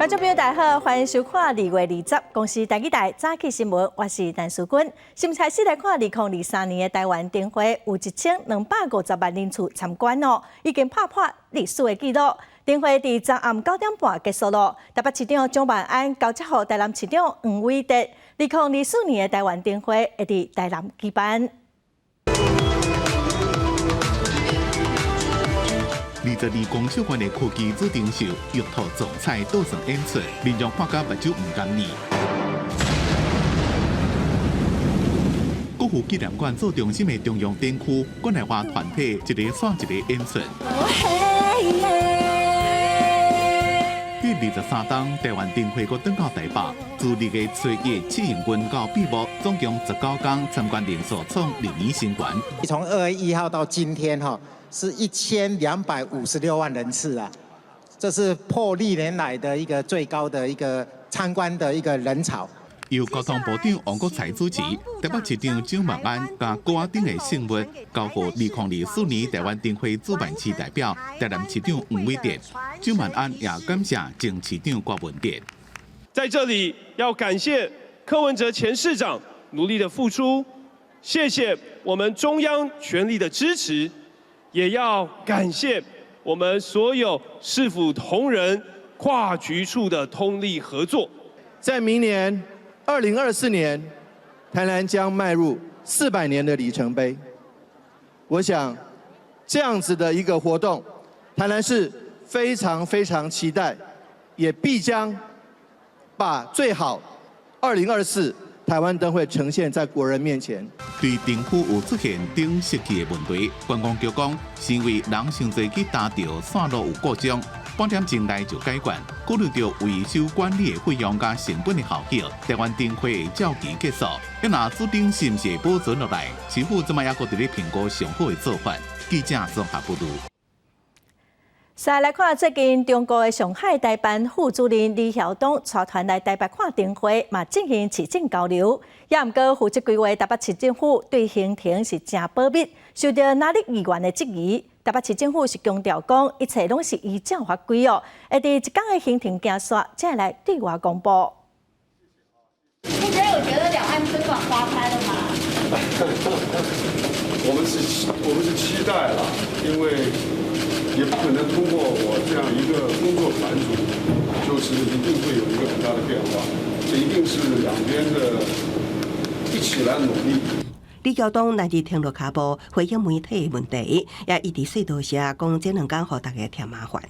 觀眾朋友大家好，歡迎收看2月20公視台語台早起新聞，我是陳淑君。新開始來看2023年的台灣燈會，有1250萬人次參觀哦，已經拍破歷史的紀錄。燈會佇昨暗9點半結束咯。台北市長蔣萬安交接予台南市長黃偉哲。2024年的台灣燈會會佇台南舉辦。 22公尺懸的科技主燈秀，玉兔撞彩倒算演出，民眾看甲目睭毋甘願。國父紀念館做中心的中央展區，國內外團體一个紲一个演出。第23冬台灣燈會閣轉到台北，自2月初一試營運到閉幕，總共19天參觀人數創歷年新高。從2月1號到今天，哈，是1256萬人次啊，這是破歷年來的一個最高的一個參觀的一個人潮。由交通部長王國材主持，台北市長蔣萬安共蚵仔頂的聖物交予2024年台灣燈會主辦市代表台南市長黃偉哲。蔣萬安也感謝前市長郭文哲。在這裡要感謝柯文哲前市長努力的付出，謝謝我們中央全力的支持，也要感謝我們所有市府同仁跨局處的通力合作。在明年2024年，台南將邁入400年的里程碑。我想，這樣子的一個活動，台南市非常非常期待，也必將把最好2024台灣燈會呈現在國人面前。對燈區有出現燈設計的問題，觀光局講是因為人傷濟去踏著線路有故障，半點鐘內就解決。考慮到維修管理的費用佮成本的效益，台灣燈會會照期結束。若主燈是毋是會保存落來，市府這擺猶閣佇咧評估上好的做法。記者綜合報導。再來看最近中國的上海台辦副主任李曉東帶團來台北看燈會，嘛進行市政交流。也毋過負責規劃台北市政府對行程是誠保密，受著藍綠議員的質疑。台北市政府是強調講，一切攏是依照法規哦，會佇一工的行程行煞，才會來對外公布。你覺得有覺得兩岸春暖花開了嗎？我們是期待啦，因為也不可能通過我這樣一個工作團組，就是一定會有一個很大的變化，這一定是兩邊的一起來努力。李曉東來佇停落跤步回應媒體的問題，也一直說多謝講這兩工予大家添麻煩。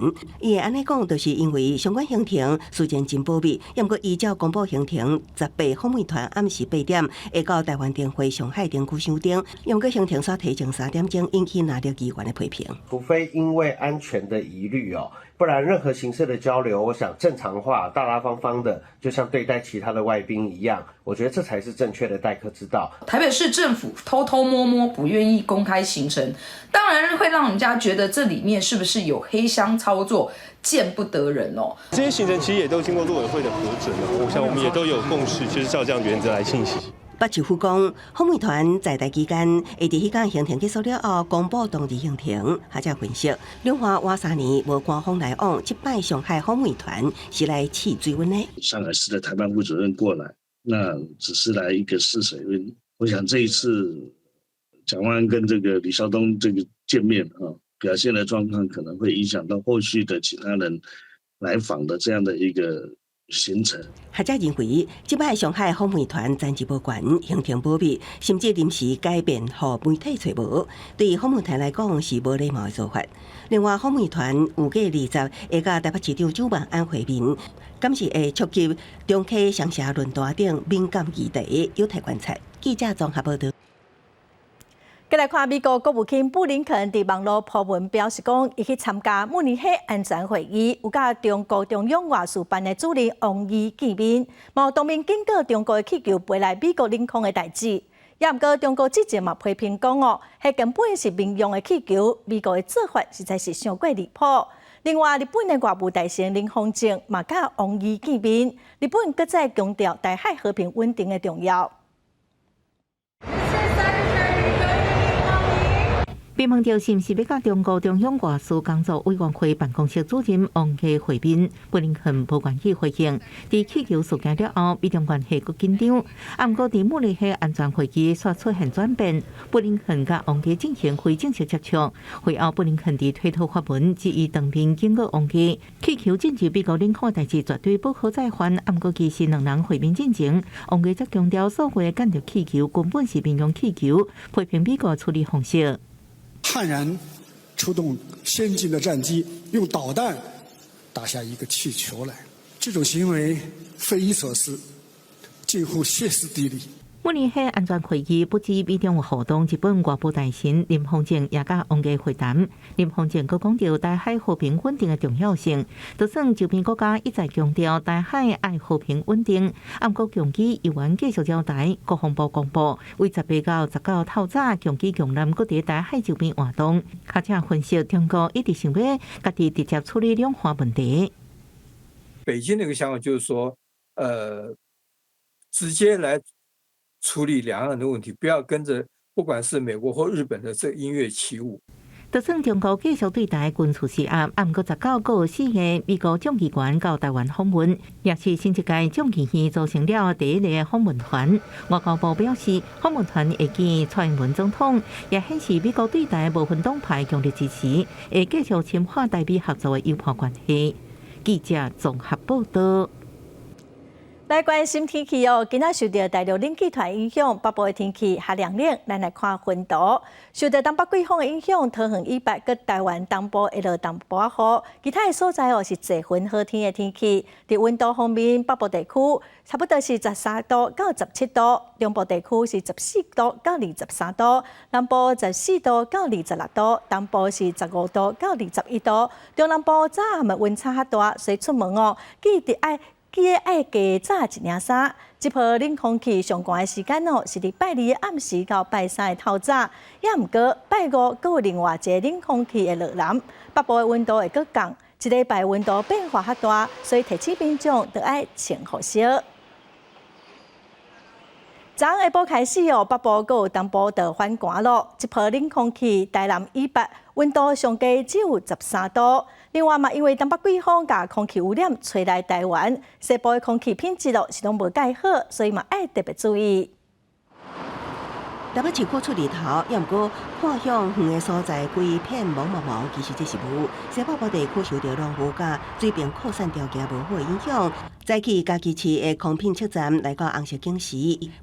伊會按呢講，就是因為相關行程事前真保密，猶毋過依照公布行程，18訪問團暗時8點會到台灣燈會上海燈區賞燈，猶毋過行程煞提前3點鐘，引起藍綠議員的批評。除非因為安全的疑慮哦，不然任何形式的交流，我想正常化、大大方方的，就像對待其他的外賓一樣，我覺得這才是正確的待客之道。台北市政府偷偷摸摸不願意公開行程，當然會讓人家覺得這裡面是不是有黑箱操作，見不得人哦。這些行程其實也都經過陸委會的核准了，我想我們也都有共識，就是照這樣原則來進行。北市府講，訪問團在台期間，會佇彼工行程結束了後，公布當日行程。學者分析，兩岸倚3年無官方來往，這擺上海訪問團是來試水溫的。上海市的台辦副主任過來，那只是來一個試水溫。我想這一次蔣萬安跟這個李曉東這個見面啊，表現的狀況可能會影響到後續的其他人來訪的這樣的一個行程。學者認為，這擺上海訪問團層級無懸，行程保密，甚至臨時改變，予媒體揣無，對訪問團來講是無禮貌的做法。另外，訪問團預計20會佮台北市長蔣萬安會面，敢是會觸及中溪雙霞論壇等敏感議題，有待觀察。記者綜合報導。繼來看美國國務卿布林肯佇網路 po 文表示講，伊去參加慕尼黑安全會議，有佮中國中央外事辦的主任王毅見面，嘛當面警告中國的氣球飛來美國領空的代誌。也毋過中國之前嘛批評講哦，彼根本是民用的氣球，美國的做法實在是傷過離譜。另外，日本的外務大臣林芳正嘛佮王毅見面，日本閣再強調台海和平穩定的重要。被問到是毋是欲佮中國中央外事工作委員會辦公室主任王毅會面，布林肯無願意回應。佇氣球事件了後，美中關係閣緊張。啊，毋過佇慕尼黑安全會議煞出現轉變，布林肯佮王毅進行非正式接觸。會後，布林肯佇推特發文，質疑當面警告王毅，氣球進入美國領空的代誌絕對不可再犯。啊，毋過其實兩人會面進前，王毅則強調所謂間諜氣球根本是民用氣球，批評美國處理方式。悍然出動先進的戰機，用導彈打下一個氣球來，這種行為匪夷所思，近乎歇斯底里。慕尼黑安全會議不止美中有互動，日本外務大臣林芳正也佮王毅會談。林芳正閣講著台海和平穩定的重要性，就算周邊國家一再強調台海愛和平穩定，啊，毋過共機猶原繼續擾台。國防部公布，為18到19透早，共機共艦閣佇台海周邊活動。學者分析，中國一直想欲家己直接處理兩岸問題。北京那個想法就是說，直接來處理兩岸的問題，不要跟着不管是美國或日本的這音樂起舞。就算中國繼續對台軍事施壓，啊，毋過19閣有四個美國眾議員到台灣訪問，也是新一屆眾議院組成了第一個訪問團。外交部表示，訪問團會見蔡英文總統，也顯示美國對台無分黨派強力支持，會繼續深化台美合作的友伴關係。記者綜合報道。來關心天氣哦，今仔受著大陸冷氣團影響，北部的天氣較涼冷。咱來看溫度，受著東北季風的影響，桃園以北佮台灣東部會落淡薄仔雨，其他的所在哦是濟雲好天的天氣。佇溫度方面，北部地區差不多是13度到17度，中部地區是14度到23度，南部14度到26度，東部是15度到21度，中南部早暗的溫差較大，所以出門哦記得愛加罩一領衫。這波冷空氣上寒的時間哦，是佇拜二的暗時到拜三的透早。也毋過拜五閣有另外一个冷空氣會落南，北部的溫度會閣降。這禮拜溫度變化較大，所以提醒民眾著愛穿厚些。昨下晡開始哦，北部閣有淡薄就反寒咯。這波冷空氣台南以北溫度上低只有13度。另外嘛，因為東北季風共空氣污染吹來台灣，西部的空氣品質咯是攏無蓋好，所以嘛愛特別注意。台北市區出日頭，也毋過看向遠的所在，規片濛毛毛，其實這是霧。西北部地區受著濃霧佮水平擴散條件無好的影響，早起嘉義市的空品測站來到紅色警示，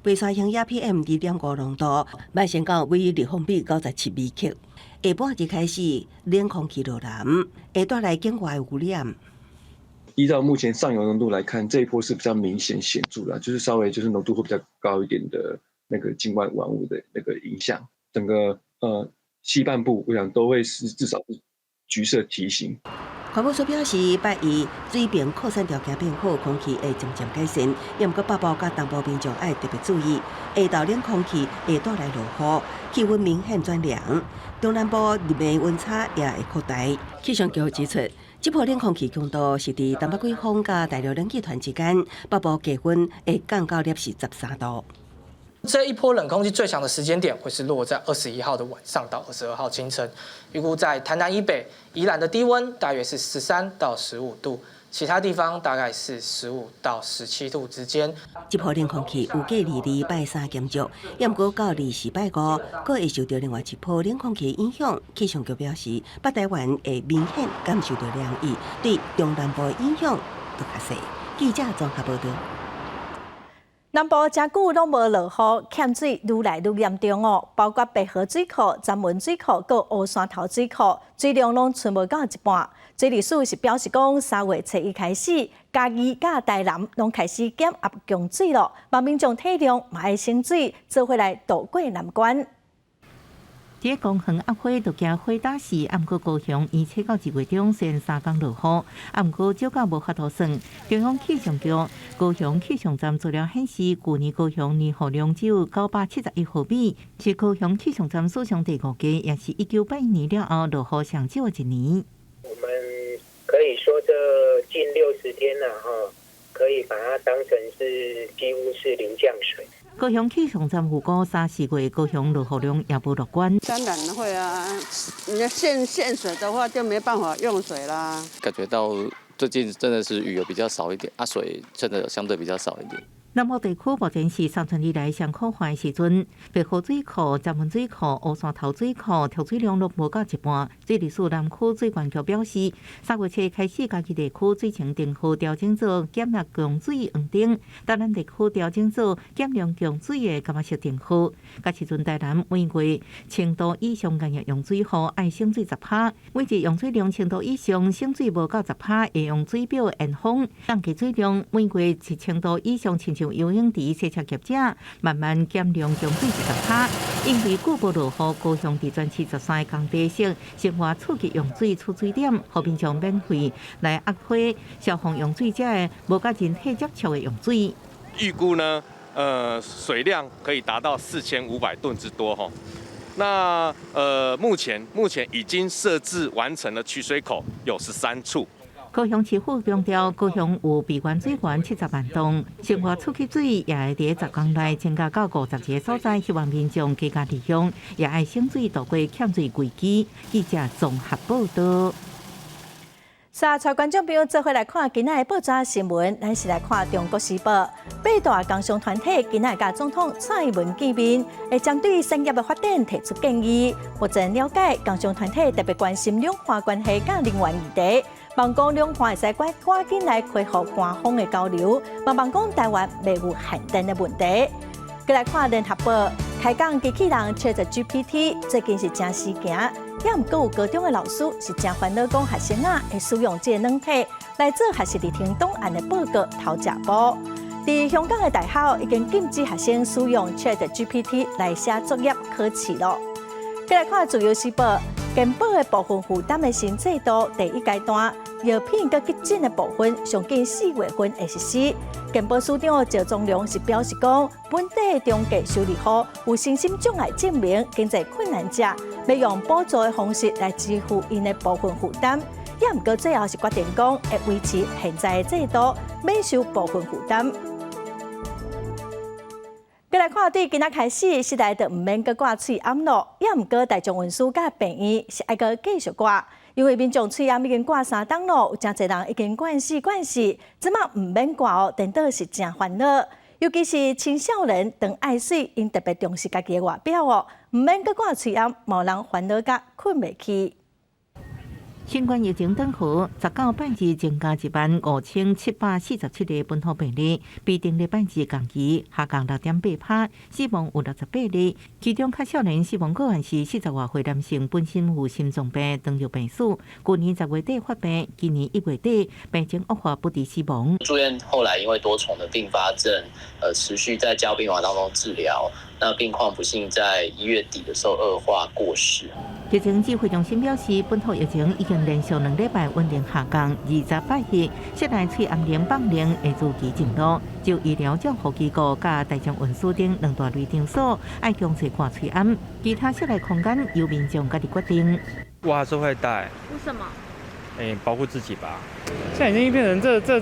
白沙興也 PM 2.5濃度，邁升到每立方米97微克。下半日開始冷空氣落南，會帶來境外污染。依照目前上游濃度來看，這一波是比較明顯顯著的，就是稍微就是濃度會比較高一點的那個境外污染物的那個影響，整個西半部，我想都會是至少是橘色提醒。環保署表示，拜一水平擴散條件變好，空氣會漸漸改善。也毋過北部佮東部民眾愛特別注意，下晝冷空氣會帶來落雨，氣溫明顯轉涼。中南部日暝溫差也會擴大。氣象局指出，這波冷空氣強度是佇東北季風佮大陸冷氣團之間，北部低溫會降到攝氏13度。這一波冷空氣最強的時間點會是落在21號的晚上到22號清晨，預估在台南以北、宜蘭的低溫大約是13到15度，其他地方大概是15到17度之間。這波冷空氣預計22拜三減弱，也毋過到24拜五，閣會受著另外一波冷空氣影響。氣象局表示，北台灣會明顯感受著涼意，對中南部的影響都較細。記者綜合報道。南部誠久攏無落雨，欠水愈來愈嚴重哦。包括白河水庫、三文水庫、閣烏山頭水庫，水量攏賰無到一半。水利署是表示講，3月初一開始，嘉義佮台南攏開始減壓供水咯，望民眾體諒，嘛愛省水，做伙來渡過難關。佇公園壓火就驚火打死，啊，毋過高雄預測到2月中雖然三工落雨，啊，毋過少到無法度算。中央氣象局高雄氣象站資料顯示，舊年高雄年雨量只有971毫米，是高雄氣象站史上第五低，也是1981年了後落雨上少的一年。我們可以說這近60天了，哈，可以把它當成是幾乎是零降水。高雄氣象站預估三四月高雄落雨量也無樂觀。當然會啊，你限限水的話就沒辦法用水啦。感覺到最近真的是雨有比較少一點，啊水真的相對比較少一點。南部地區目前是3春以來上苦旱的時陣，白河水庫、閘門水庫、烏山頭水庫蓄水量攏無到一半。水利署南區水管局表示，3月初開始，嘉義地區水情燈號調整做減壓供水黃燈，台南地區調整做減量供水的柑仔色燈號。這時陣台南每月輕度以上工業用水戶愛省水10%，每日用水量輕度以上省水無夠10%，會用水表延封，降低水量每月1000度以上，親像游泳池洗車業者慢慢減量供水10%，因為久無落雨，高雄佇全市13個工地設生活次級用水取水點，予民眾免費來壓花消防用水者的無佮人體接觸的用水。預估呢，水量可以達到4500噸之多吼。那目前已經設置完成了取水口有13處。高雄市府強調，高雄有備源水源70萬噸，生活次級水也會佇10天內增加到52個所在，希望民眾加加利用，也愛省水度過欠水危機。記者綜合報道。三帶觀眾朋友做伙來看今仔的報紙新聞，咱是來看《中國時報》。八大工商團體今仔佮總統蔡英文見面，會針對產業的發展提出建議。目前了解，工商團體特別關心兩岸關係佮能源議題，望講兩岸會使趕趕緊來恢復官方的交流，嘛望講台灣袂有限電的問題。閣來看《聯合報》，開講機器人 ChatGPT 最近是誠時行。也毋過有高中的老師是誠煩惱，講學生仔會使用這个軟體來做學習歷程檔案的報告偷食步。佇香港的大學已經禁止學生使用 ChatGPT 來寫作業考試囉。閣來看《自由時報》，健保的部分負擔的新制度第一階段，藥品佮急診的部分上緊4月份會實施。健保署長趙宗良是表示講，本地中低收入戶有身心障礙證明、經濟困難者，欲用補助的方式來支付𪜶的部分負擔。也毋過最後是決定講，會維持現在的制度，免收部分負擔。閣來看，對今仔開始，室內就毋免閣掛喙罨囉。也毋過大眾運輸佮病院是愛閣繼續掛，因為民眾喙罨已經掛3冬囉，有誠濟人已經慣勢慣勢，這馬毋免掛哦，顛倒是誠煩惱。尤其是青少年當愛媠，𪜶特別重視家己的外表哦，毋免閣掛喙罨，嘛有人煩惱甲睏袂去。新冠疫情等號，19拜二增加15,747個本土病例，比頂禮拜二同期下降6.8%，死亡有68例。其中較少年死亡個案是40外歲男性，本身有心臟病、糖尿病史，去年10月底發病，今年1月底病情惡化不治死亡。住院後來因為多重的併發症，持續在加護病房當中治療，那病況不幸在1月底的時候惡化過世。疫情指揮中心表示，本土疫情已經連續2禮拜穩定下降。28日，室內喙罨令放令會如期進入，就醫療照護機構佮大眾運輸等兩大類場所愛強制掛喙罨，其他室內空間由民眾家己決定。我還是會戴。為什麼？保護自己吧。現在已經變成這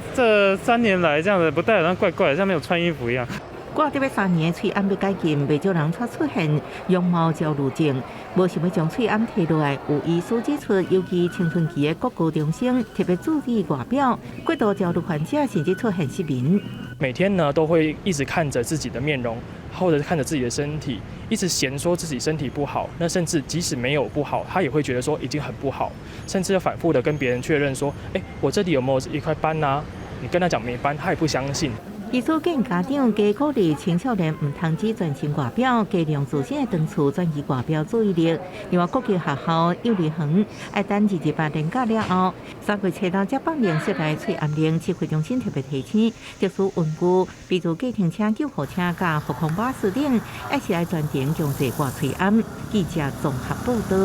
3年來這樣子不戴，好像怪怪的，像沒有穿衣服一樣。掛著欲3年的喙罨欲解禁，袂少人煞出現容貌焦慮症，無想欲將喙罨提落來。有醫師指出，尤其青春期的國高中生特別注意外表，過度焦慮患者甚至出現失眠。每天呢都會一直看着自己的面容，或者是看着自己的身體，一直嫌說自己身體不好。那甚至即使沒有不好，他也會覺得說已經很不好，甚至要反覆的跟別人確認說：欸，我這裡有沒有一塊斑啊？你跟他講沒斑，他也不相信。醫師建議家長加鼓勵青少年毋通只專心外表，加利用自身的長處轉移外表注意力。另外，國際學校、幼兒園愛等28連假了後，3月初六才放令室內喙罨令，指揮中心特別提醒，特殊運具，比如計程車、救護車佮復康巴士等，還是愛全程強制掛喙罨。記者綜合報道。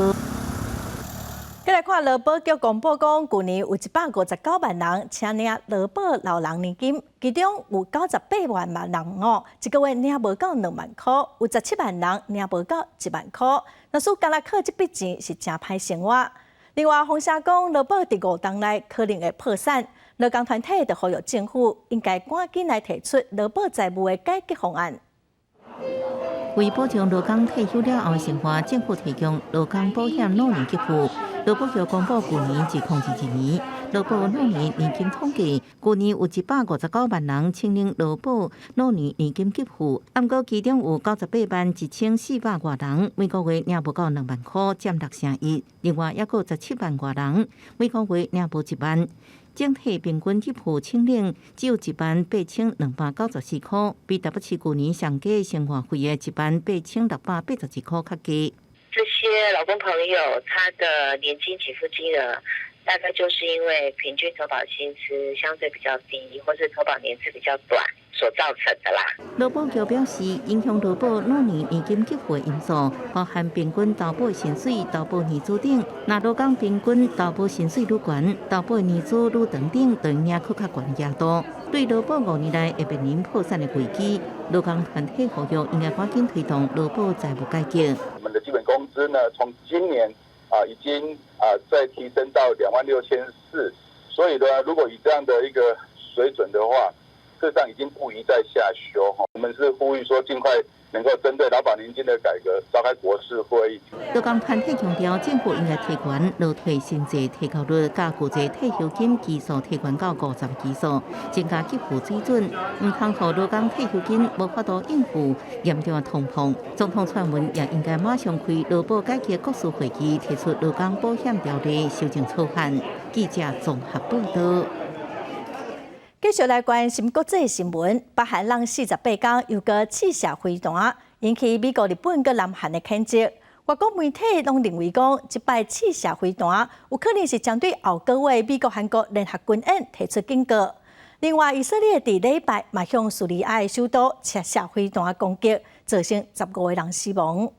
閣來看勞保局公布講，舊年有159萬人請領勞保老人年金，其中有98萬人哦，一個月領無夠2萬箍，有17萬人領無夠1萬箍。若是干焦靠這筆錢是誠歹生活。另外，風聲講勞保佇5冬內可能會破產，勞工團體就呼籲政府應該趕緊來提出勞保財務的改革方案。為保障勞工退休了後生活，政府提供勞工保險老年給付。勞保局公布舊年2022年勞保老年年金統計，舊年有159萬人申領勞保老年年金給付，毋過其中有98萬1400外人每個月領無夠2萬箍，佔6成一。另外抑閣17萬外人每個月領無1萬。整體平均給付請領只有1萬8294箍，比台北市舊年上低生活費的1萬8682箍較低。這些勞工朋友，他的年金給付金額，大概就是因為平均投保薪資相對比較低，或是投保年資比較短所造成的啦。勞保局表示，影響勞保老年年金給付的因素，包含平均投保薪水、投保年資等。若勞工平均投保薪水愈懸，投保年資愈長等，就領取較懸額度。對勞保5年來會面臨破產的危機，勞工團體呼籲應該趕緊推動勞保財務改革。我們的基本工資呢，從今年啊已經啊再提升到26,400，所以呢，如果以這樣的一個水準的話，事實上已經不宜再下修哈。我們是呼籲說，盡快能夠針對勞保年金的改革召開國是會議。勞工團體強調，政府應該提懸勞退薪資提高率，佮舊制退休金基數提懸到50基數，增加給付水準，毋通予勞工退休金無法度應付嚴重的通膨。總統蔡英文也應該馬上開勞保改革國是會議，提出勞工保險條例修正草案。記者綜合報道。繼續來關心國際新聞，北韓攏48工又閣試射飛彈，引起美國、日本佮南韓的譴責。外國媒體攏認為講，這擺試射飛彈有可能是針對後個月美國、韓國聯合軍演提出警告。另外，以色列佇禮拜嘛向敘利亞的首都射飛彈攻擊，造成15個人死亡。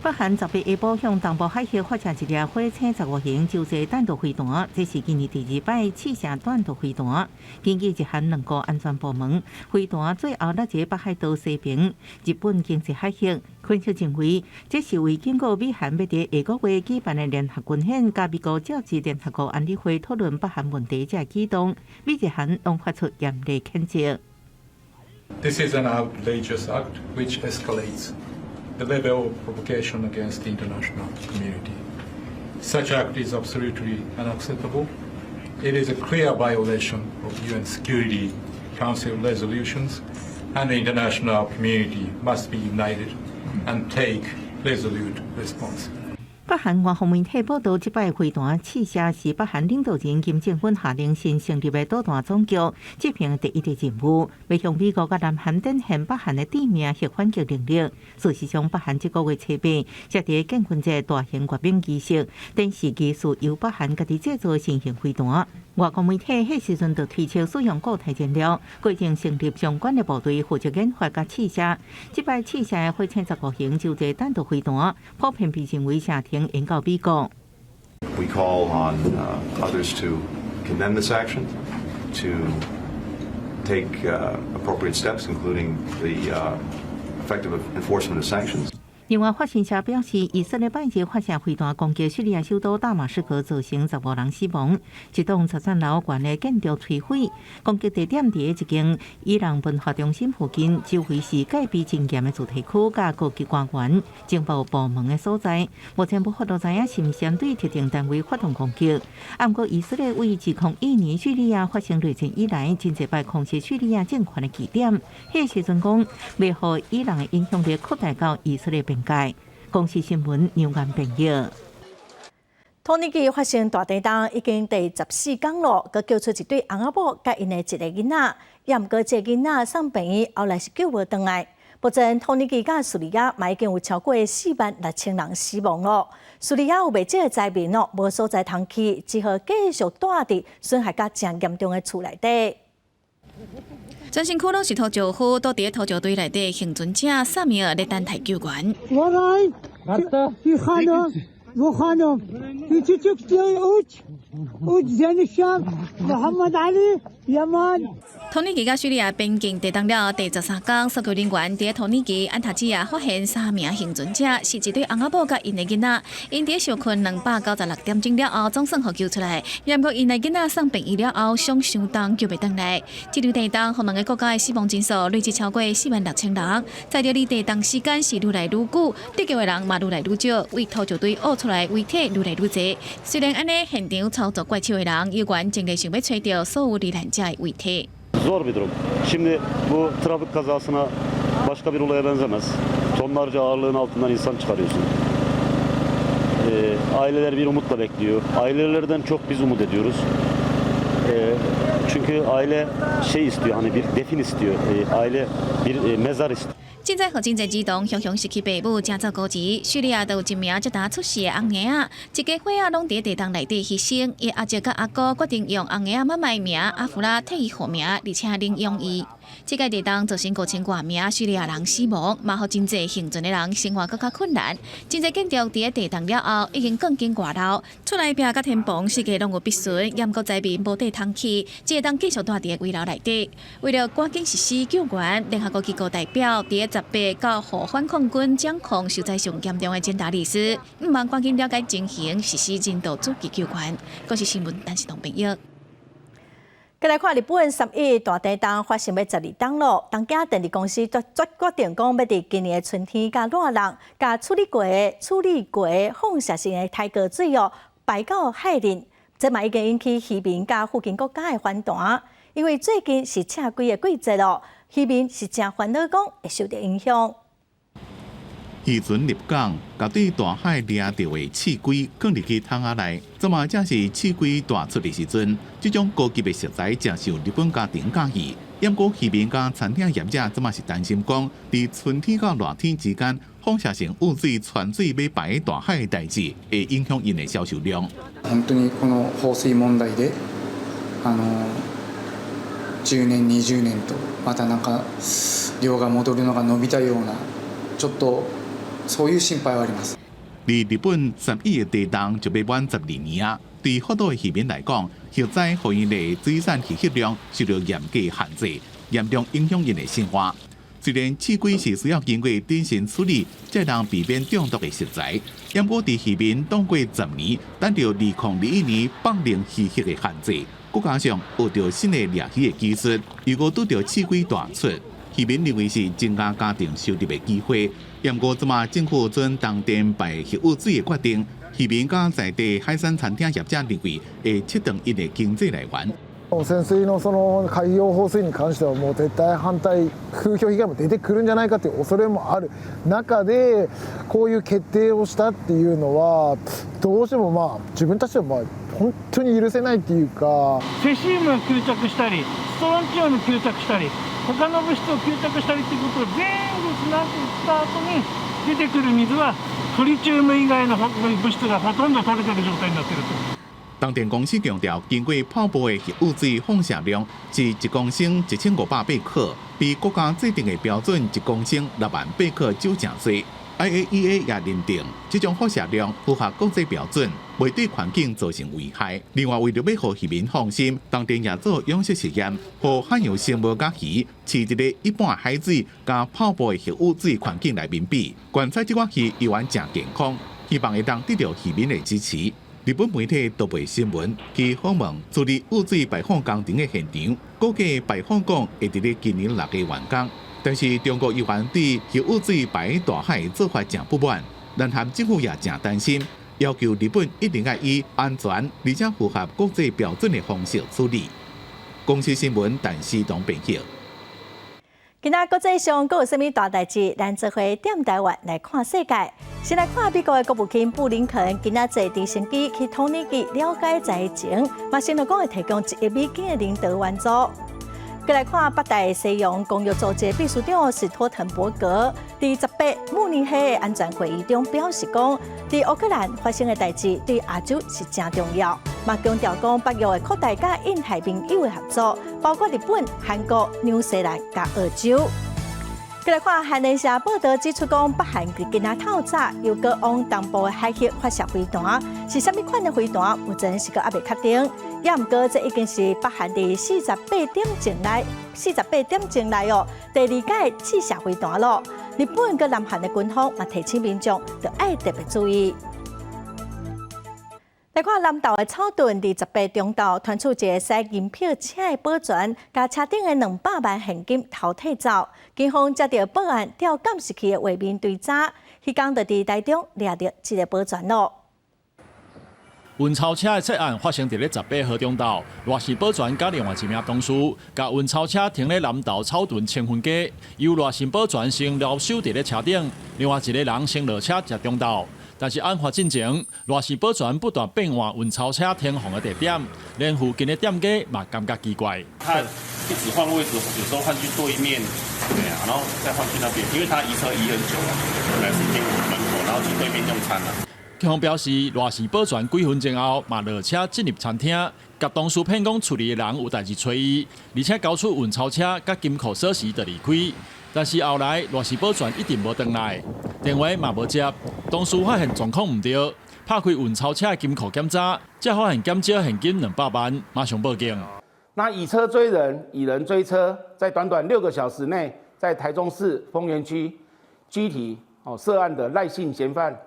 北韓10日下晡向東部海域發射一粒火星15型洲際彈道飛彈，這是今年第二擺試射彈道飛彈。根據日韓兩國安全部門，飛彈最後落佇北海道西邊日本經濟海域。分析認為，這是為警告美韓欲佇下個月舉辦的聯合軍演，佮美國召集聯合國安理會討論北韓問題這舉動，美日韓攏發出嚴厲譴責。 This is an outrageous act which escalates the level of provocation against the international community. Such act is absolutely unacceptable. It is a clear violation of UN Security Council resolutions, and the international community must be united and take resolute response. 北韓官方媒體報道，這擺飛彈試射是北韓領導人金正恩下令新成立的導彈總局執行第一個任務，欲向美國佮南韓展現北韓的致命核反擊能力。事實上，北韓這個月初八，才佇建軍節大型閱兵儀式，展示技術由北韓家己製造新型飛彈。外國媒體彼時陣就推測使用固態燃料，過程成立相關的部隊負責研發佮試射。這擺試射的火星15型洲際彈道飛彈，普遍被認為是停引告美國。 We call on others to condemn this action, to take appropriate steps, including the effective enforcement of sanctions. 另外，法新社表示，以色列拜日發射飛彈攻擊敘利亞首都大馬士革，造成15人死亡，一棟十三樓懸的建築摧毀。攻擊地點佇一間伊朗文化中心附近，周圍是戒備真嚴的住宅區，佮高級官員、情報部門的所在。目前無法度知影是毋是針對特定單位發動攻擊。毋過，以色列為2001年敘利亞發生內戰以來，真濟擺空襲敘利亞政權的據點。彼時陣講，欲予伊朗的影響力擴大到以色列邊界。公視新聞楊安編譯。土耳其發生大地震已經第14工咯，閣救出一對翁仔某佮𪜶的一个囡仔，也毋過這个囡仔送病院，後來是救無轉來。目前土耳其佮敘利亞嘛已經有超過4萬6千人死亡咯。敘利亞有袂少的災民哦，無所在通去，只好繼續蹛佇損害較誠嚴重的厝內底。全身軀攏是塗石膏，倒佇塗石堆內底幸存者薩米爾咧等待救援。وخانم في 3 زين الشام محمد علي يمان。土耳其佮敘利亞邊境地動了第13天，搜救人員佇土耳其安塔基亞發現三名倖存者，是一對翁仔某佮𪜶的囡仔。𪜶佇受困296點鐘了後，總算予救出來。毋過𪜶的囡仔送病院了後，傷傷重，救袂轉來。這場地動，予兩个國家的死亡人數累計超過46,000人。在這裡地動時間是愈來愈久，得救的人嘛愈來愈少，為土石堆挖出來遺體愈來愈濟。雖然按呢，現場操作怪手的人猶原盡力想欲揣著所有罹難者的遺體。 Zor bir durum. Şimdi bu trafik kazasına başka bir olaya benzemez. Tonlarca ağırlığın altından insan çıkarıyorsun. Aileler bir umutla bekliyor. Ailelerden çok biz umut ediyoruz. Çünkü aile şey istiyor, hani bir defin istiyor. Aile bir mezar istiyor. 震災予真濟兒童雄雄失去爸母，成做孤兒。敘利亞就有一名這呾出世的紅嬰仔，一家伙仔攏佇地動內底犧牲。伊阿叔佮阿姑決定用紅嬰仔媽媽的名阿弗拉替伊號名，而且領養伊。這擺地動造成5000外名敘利亞人死亡，嘛予真濟倖存的人生活閣較困難。真濟建築佇地動了後已經鋼筋外漏，厝內壁佮天棚四界攏有篦損，毋過災民無地通去，只會當繼續蹛佇個危樓內底。為了趕緊實施救援，聯合國機構代表佇18到予反抗軍掌控受災上嚴重的簡達里斯，向望趕緊了解情形，實施人道主義救援。公視新聞，陳世東編譯。過來看日本3.11大地動發生欲12冬囉，東京電力公司決定講，欲佇今年的春天佮熱浪，共處理過放射性的刣過水哦，排到海裡，這嘛已經引起漁民佮附近國家的反彈，因為最近是赤鮭的季節囉，漁民是誠煩惱，講會受著影響。漁船入港，共對大海掠著的刺鮭囥入去桶仔內，這嘛正是刺鮭大出的時陣。這種高級的食材誠受日本家庭佮意。毋過漁民佮餐廳業者這嘛是擔心講，佇春天到熱天之間，放射性污水傳水欲排大海的代誌，會影響𪜶的銷售量。本当にこの放水問題で、10年、20年とまたなんか漁が戻るのが延びたような、ちょっとそういう心配はあります。佇日本3.11的地動就欲滿12年啊！對好多的漁民來講，核災予𪜶的水產漁獲量受著嚴格限制，嚴重影響𪜶的生活。雖然刺鮭是需要經過謹慎處理，才能避免中毒的食材，毋過佇漁民擋過十年，等著2021年放寬漁獲的限制，閣加上學著新的掠魚的技術，如果拄著刺鮭大出，漁民認為是增加家庭收入的機會。毋過這馬政府准東電排核污水的決定，漁民佮在地海產餐廳業者認為會切斷𪜶的經濟來源。汚染水のその海洋放水に関してはもう絶対反対、風評被害も出てくるんじゃないかという恐れもある中で、こういう決定をしたっていうのは、どうしてもまあ自分たちはまあ本当に許せないっていうか。セシウムが吸着したり、ストロンチウム吸着したり、他の物質を吸着したりっていうことを全部つなった後に出てくる水はトリチウム以外の物質がほとんど取れてる状態になってると。東電公司強調，經過泡沫的核污水放射量是1公升1500貝克，比國家制定的標準1公升6萬貝克少誠濟。IAEA 也認定，這種放射量符合國際標準，袂對環境造成危害。另外，為著欲予漁民放心，東電也做養殖實驗，予海洋生物佮魚飼佇咧一般海水佮泡沫的核污水環境內面比，觀察這款魚依然誠健康，希望會當得著漁民的支持。日本媒體都報新聞，去訪問處理污水排放工程的現場，估計排放管會佇咧今年6月完工。但是中國議員對核污水排大海做法誠不滿，南韓政府也誠擔心，要求日本一定愛以安全而且符合國際標準的方式處理。公視新聞陳思東編譯。今仔國際上閣有啥物大代誌？咱做伙踮台灣來看世界。先來看美國的國務卿布林肯，今仔坐直升機去土耳其了解災情，嘛承諾講會提供1億美金的人道援助。閣來看北大西洋公約組織秘書長史托滕伯格，佇18慕尼黑的安全會議中表示講，佇烏克蘭發生的代誌對亞洲是誠重要，嘛強調講北約會擴大佮印太盟友的合作，包括日本、韓國、紐西蘭佮澳洲。過來看韓聯社報道指出，講北韓佇今仔透早又閣往東部的海域發射飛彈，是啥物款的飛彈？目前是閣猶未確定。也毋過，這已經是北韓佇48點鐘內，48點鐘內哦，第二擺試射飛彈咯。日本佮南韓的軍方嘛提醒民眾，著愛特別注意。來看南投的草屯，佇18中晝傳出一个駛銀票車的保全，共車頂的200萬現金偷提走。警方接著報案，調監視器的畫面追查，彼工就佇台中掠著這个保全囉。運鈔車的窃案發生佇咧18號中晝，賴姓保全佮另外一名同事，共運鈔車停咧南投草屯清芬街，由賴姓保全先留守佇咧車頂，另外一个人先落車食中晝。但是案發進前，賴姓保全不斷變換運鈔車停放的地點，連附近的店家嘛感覺奇怪。他一直換位置，有時候換去對面，對啊，然後再換去那邊，因為他移車移很久了，本來是停我門口，然後去對面用餐了。警方表示，賴姓保全幾分鐘後嘛落車進入餐廳，共同事騙講厝裡的人有代誌揣伊，而且交出運鈔車佮金庫鎖匙就離開。但是後來賴姓保全一直無轉來，電話嘛無接，同事發現狀況毋對，拍開運鈔車的金庫檢查，才發現減少現金200萬，馬上報警。那以車追人，以人追車，在短短6個小時內，在台中市豐原區拘提哦涉案的賴姓嫌犯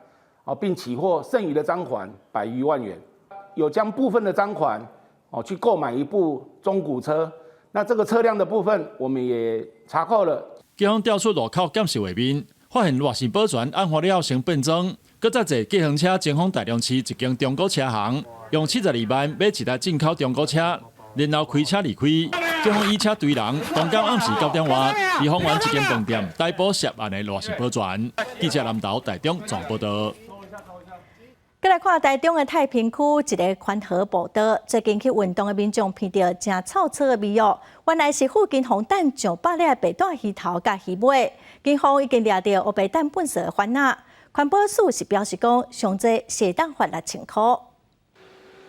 哦，並起獲剩餘的贓款百餘萬元，有將部分的贓款哦去購買一部中古車。那這個車輛的部分，我們也查扣了。警方調出路口監視畫面，發現賴姓保全案發了後先變裝，閣再坐計程車前往台中市一間中古車行，用72萬買一台進口中古車，然後開車離開。警方以車追人，當天暗時9點外，佇豐原一間飯店逮捕涉案的賴姓保全。記者南投台中綜報道。閣來看台中的太平區一个環河步道，最近去運動的民眾鼻著誠臭臭的味哦，原來是附近予擲上百粒白帶魚頭佮魚尾，警方已經掠著烏白擲糞埽的番仔。環保署是表示講，上濟會當罰6000箍。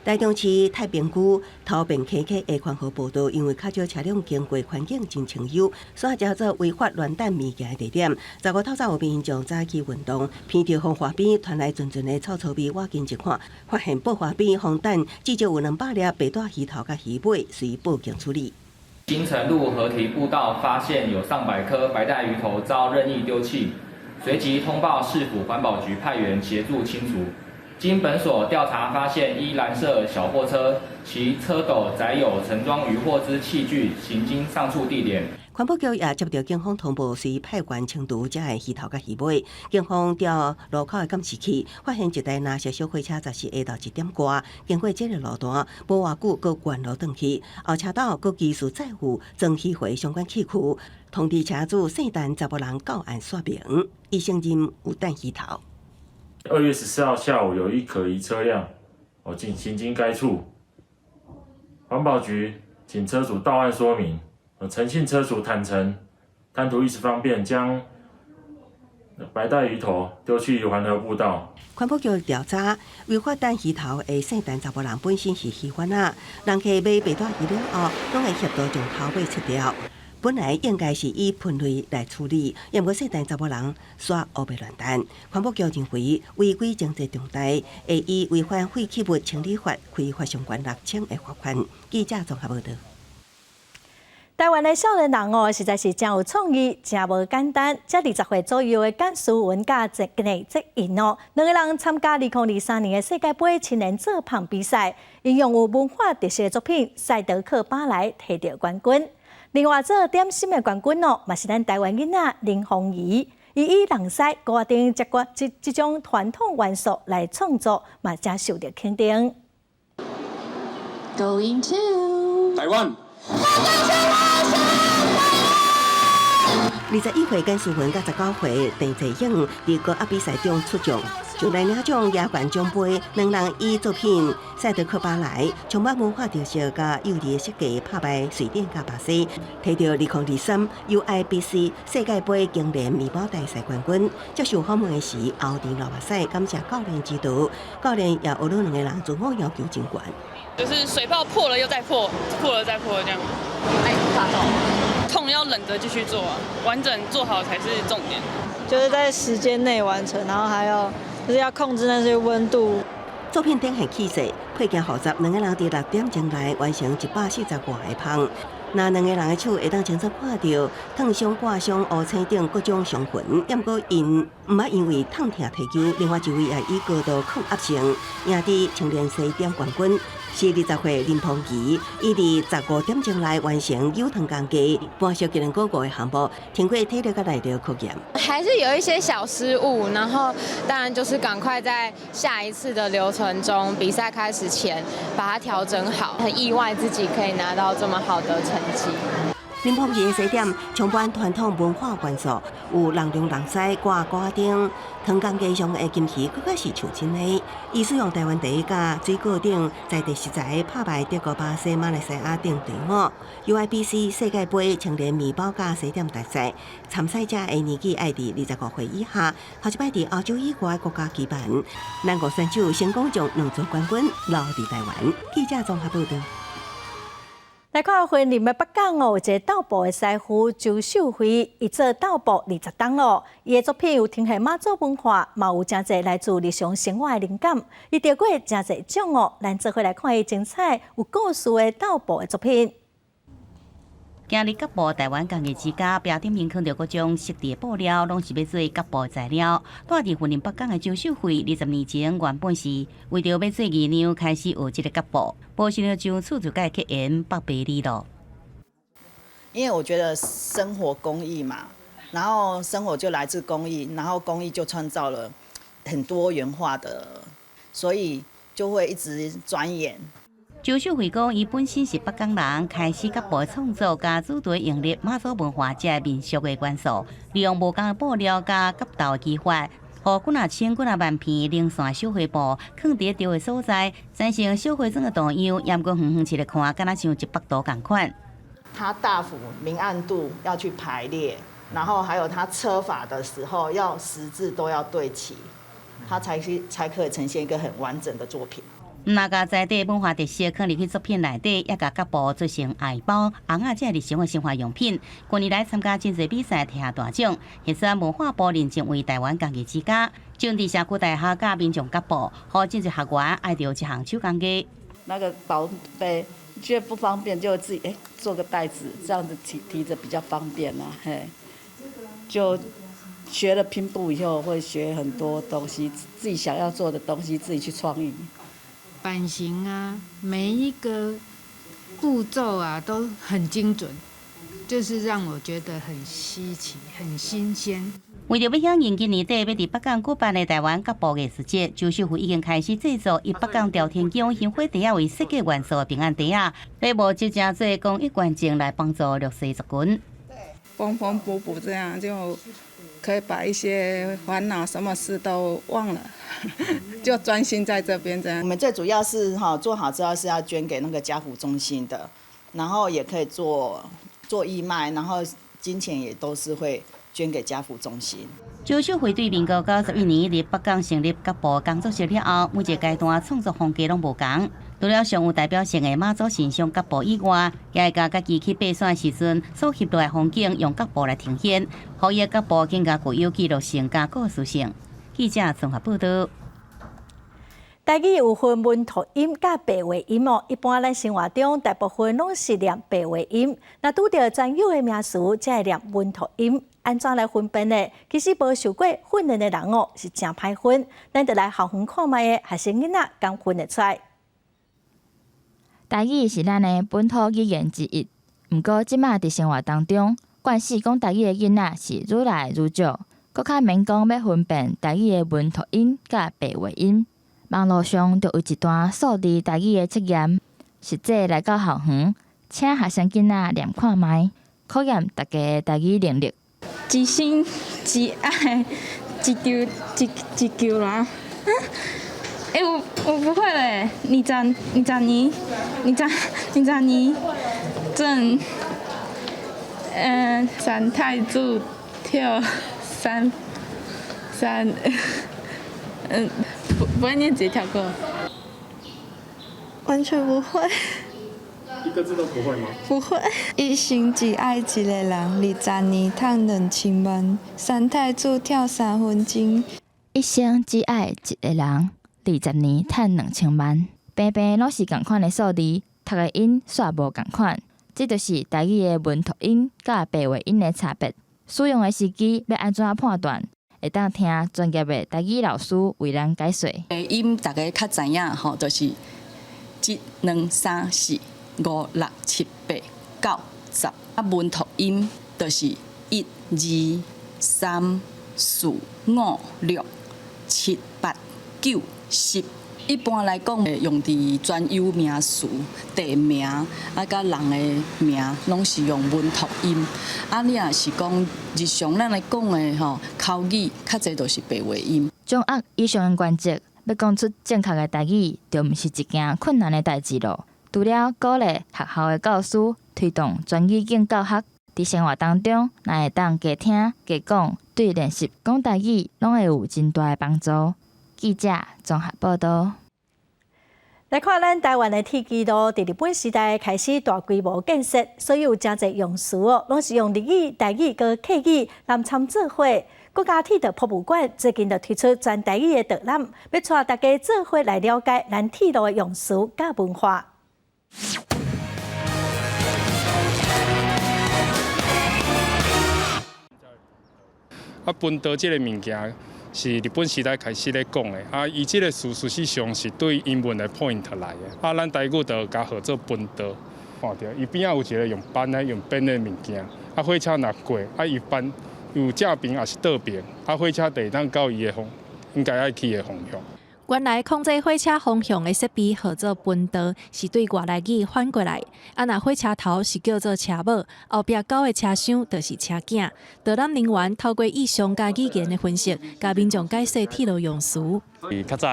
台中市太平區頭汴溪溪的環河步道，因為較少車輛經過，環境真清幽，所以成做違法亂擲物件的地點。15透早有民眾早起運動，鼻著風化邊傳來陣陣的臭臭味，倚近一看，發現報花邊予擲至少有200粒白帶魚頭佮魚尾，隨報警處理。新城路河堤步道發現有上百顆白帶魚頭遭任意丟棄，隨即通報市府環保局派員協助清除。經本所調查發現，一藍色小貨車，其車斗載有盛裝漁獲之器具，行經上述地點。環保局也接著警方通報，隨派員清除這个魚頭佮魚尾。警方調路口的監視器，發現一台藍色小貨車，十四下晝1點外，經過這个路段，無偌久閣原路轉去，後車斗閣繼續載有裝魚回相關器具，通知車主姓陳查埔人到案說明，伊承認有擲魚頭。 2月14號下午，有一可疑車輛，哦，進行經該處，環保局請車主到案說明，陳姓車主坦承，貪圖一時方便，將白帶魚頭丟棄環河步道。環保局調查，違法擲魚頭的姓陳查埔人本身是魚販仔，人客買白帶魚了後，攏會協助將頭尾切掉。本來應該是以分類來處理，毋過姓陳查埔人煞烏白亂擲。環保局認為違規情節重大，會依違反廢棄物清理法開罰相關6000的罰款。記者綜合報導。台灣的少年人哦，實在是誠有創意，誠無簡單。才20歲左右的簡思文佮聶澤寅哦，兩个人參加2023年的世界盃青年做胖比賽，𪜶用有文化特色的作品《賽德克巴萊》提著冠軍。另外，做點心的冠軍哦，嘛是咱台灣囡仔林鳳儀，伊以人師糕仔頂這種傳統元素來創作，嘛誠受著肯定。 Going to 台灣。21歲簡思文佮19歲鄭濟勇佇高壓比賽中出獎，上來領獎亞冠獎盃，兩人以作品《賽德克巴萊》充滿文化特色佮幼稚的設計，拍敗瑞典佮巴西，提著2023 UIBC 世界盃青年麵包大賽冠軍。接受訪問時，後陣流目屎，感謝教練指導，教練也學了兩个人自我要求真懸。就是水泡破了又再破，破了再破這樣。愛發動。痛要忍着繼續做，完整做好才是重點。就是在時間內完成，然後還要就是要控制那些溫度。作品展現氣勢，配件複雜，兩个人佇6點鐘內完成145个麭。若兩个人的手會當清楚看著燙傷、割傷、烏青等各種傷痕，毋過𪜶毋捌因為燙疼退休。另外一位也以高度抗壓性贏得青年西點冠軍，是20歲林鵬儀，伊佇15點鐘內完成扭糖工藝，半熟技能五個項目，通過體力佮耐力考驗。還是有一些小失誤，然後當然就是趕快在下一次的流程中，比賽開始前把它調整好。很意外自己可以拿到這麼好的成績。林鵬儀的西點充滿傳統文化元素，有人龍人獅、掛瓜燈、糖工藝上的金魚，閣較是像真的。伊使用台灣茶佮水果等在地食材拍敗德國、巴西、馬來西亞等隊伍。UIBC 世界盃青年麵包佮西點大賽，參賽者的年紀愛佇25歲以下。頭一擺佇歐洲以外國家舉辦，咱國選手成功將兩座冠軍留佇台灣。記者綜合報導。來看雲林的北港哦，有一个斗布的師傅周秀慧，伊做斗布20冬咯。伊的作品有呈現媽祖文化，嘛有誠濟來自日常生活的靈感。伊得過誠濟獎哦，咱做伙來看伊精彩有故事的斗布的作品。今日結布台灣工藝之家壁頂面囥著各種色的布料，攏是欲做結布材料。住佇雲林北港的周秀慧，20年前原本是為著欲做義娘，開始學這个結布，無想著就此就共伊結緣北百里咯。因為我覺得生活工藝嘛，然後生活就來自工藝，然後工藝就創造了很多元化的，所以就會一直鑽研。周秀慧講，伊本身是北港人，開始結布創作，佮主題融入媽祖文化這民俗的元素，利用無仝的布料佮結斗的技法，予幾若千幾若萬片零散小花布，囥佇著的所在，產生小花磚的圖樣，毋過遠遠一个看，敢若像一幅圖仝款。它大幅明暗度要去排列，然後還有它車法的時候，要十字都要對齊，它才可以呈現一個很完整的作品。毋但共在地文化特色囥入去作品內底，也共結布做成鞋包、尪仔這日常的生活用品。近年來參加真濟比賽，摕下大獎，獲選文化部認證為台灣工藝之家。將佇社區大學教民眾結布，予真濟學員愛著這項手工藝。那個寶貝覺得不方便，就自己做個袋子，這樣子提提著比較方便啦。嘿，就學了拼布以後，會學很多東西，自己想要做的東西，自己去創意。版型啊，每一個步驟啊都很精準，就是讓我覺得很稀奇、很新鮮。為著欲響應今年底欲佇北港舉辦的台灣結布藝術節，周秀慧已經開始製作以北港朝天宮香火袋仔為設計元素的平安袋仔，欲募集誠濟公益捐贈來幫助弱勢族群。縫縫補補這樣就可以把一些煩惱、什麼事都忘了，就專心在這邊這樣。我們最主要是哈做好之後是要捐給那個家扶中心的，然後也可以做做義賣，然後金錢也都是會捐給家扶中心。周秀慧對民國91年佇北港成立結布工作室了後，每一個階段創作風格攏無仝。除了上有代表性的媽祖神像結布以外，也會共家己去爬山時陣所翕落來風景用結布來呈現，予伊的結布更加具有記錄性佮故事性。記者綜合報導。台語有分文吐音佮白話音哦。一般咱生活中大部分攏是念白話音，若拄著專有的名詞，才會念文吐音。按怎來分辨呢？其實無受過訓練的人哦，是誠歹分。咱就來校園看覓个學生囡仔敢分會出來。台語是咱的本土語言之一，毋過這馬佇生活當中，慣勢講台語的囡仔是愈來愈少，閣較免講欲分辨台語的文吐音佮白話音。網路上就有一段數字台語的測驗，實際來到校園，請學生囡仔念看覓，考驗大家的台語能力。一生一愛一球一一球啦。欸，我不會嘞，二十二20二十年正，三太子跳三三，不會念，直接跳過。完全不會。個字都不會嗎？不會。一生只愛一个人，20年趁2000萬，三太子跳3分鐘。一生只愛一个人，20年趁2000萬，平平攏是仝款的數字，讀的音煞無仝款。這就是台語的文讀音佮白話音的差別。使用的時機欲按怎判斷？會當聽專業的台語老師為咱解說。音大家較知影吼，就是一、兩、三、四、五、六、七、八、九、十。啊，文讀音就是一、二、三、四、五、六、七、八、九、十。一般來講，會用佇專有名詞、地名啊，佮人的名，攏是用文讀音。啊，你若是講日常咱來講的吼，口語較濟都是白話音。掌握以上的原則，欲講出正確的台語，就毋是一件困難的代誌囉。除了鼓勵學校的教師推動全語境教學，佇生活當中，若會當加聽加講，對練習講台語攏會有真大的幫助。記者綜合報道。來看咱台灣的鐵支路，佇日本時代開始大規模建設，所以有誠濟用詞哦，攏是用日語、台語佮客語來參做伙。國家鐵道博物館最近就推出全台語的導覽，欲帶大家做伙來了解咱鐵路的用詞佮文化。啊，分道這个物件是日本時代開始咧講的，啊，伊這个詞事實上是對英文的 point 來的，啊，咱台語就共號做分道，看著伊邊仔有一个用扳的、用鞭的物件，啊，火車若過，啊，伊扳有正爿抑是倒爿，啊，火車就會當到伊的方，應該愛去的方向。原來控制火車方向的設備號做分道，是對外來語翻過來。啊，若火車頭是叫做車母，後壁九个車廂就是車囝。導覽人員透過意象佮語言的分析，共民眾解說鐵路用詞。較早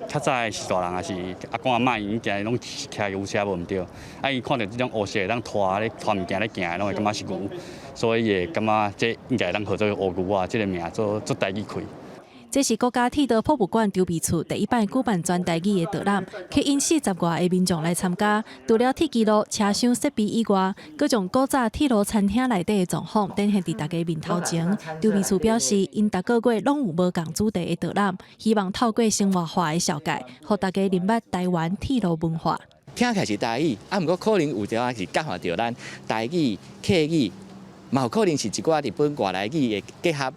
較早是大人，抑是阿公阿嬤，𪜶行攏騎牛車無毋對，啊，𪜶看著這種烏色會當拖咧拖物件咧行，攏會感覺是牛，所以會感覺這應該會當號做烏牛仔，這个名做做台語開。這是國家鐵道博物館籌備處第一擺舉辦全台語的導覽，吸引40外个民眾來參加。除了鐵支路車廂設備以外，閣將古早鐵路餐廳內底的狀況展現佇大家面頭前。籌備處表示，𪜶逐个月攏有無仝主題的導覽，希望透過生活化的紹介，予大家認捌台灣鐵路文化。聽起來是台語，啊，毋過可能有陣仔是夾雜著咱台語、客語，嘛有可能是一寡日本外來語的結合。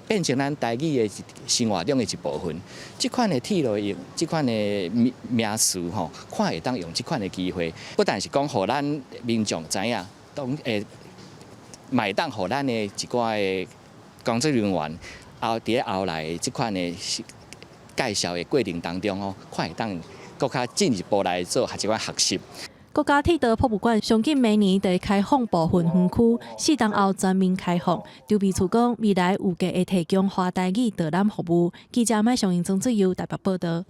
變成咱台語的生活中的一部分。這款的鐵路用這款的名名詞吼，看會當用這款的機會，不但是講予咱民眾知影，當會嘛會當予咱的一寡的工作人員後佇咧後來這款的介紹的過程當中吼，看會當閣較進一步來做這款學習。國家鐵道博物館上緊明年就會開放部分園區，4冬後全面開放。籌備處講，未來預計會提供華台語導覽服務。記者麥尚英、曾志友台北報導。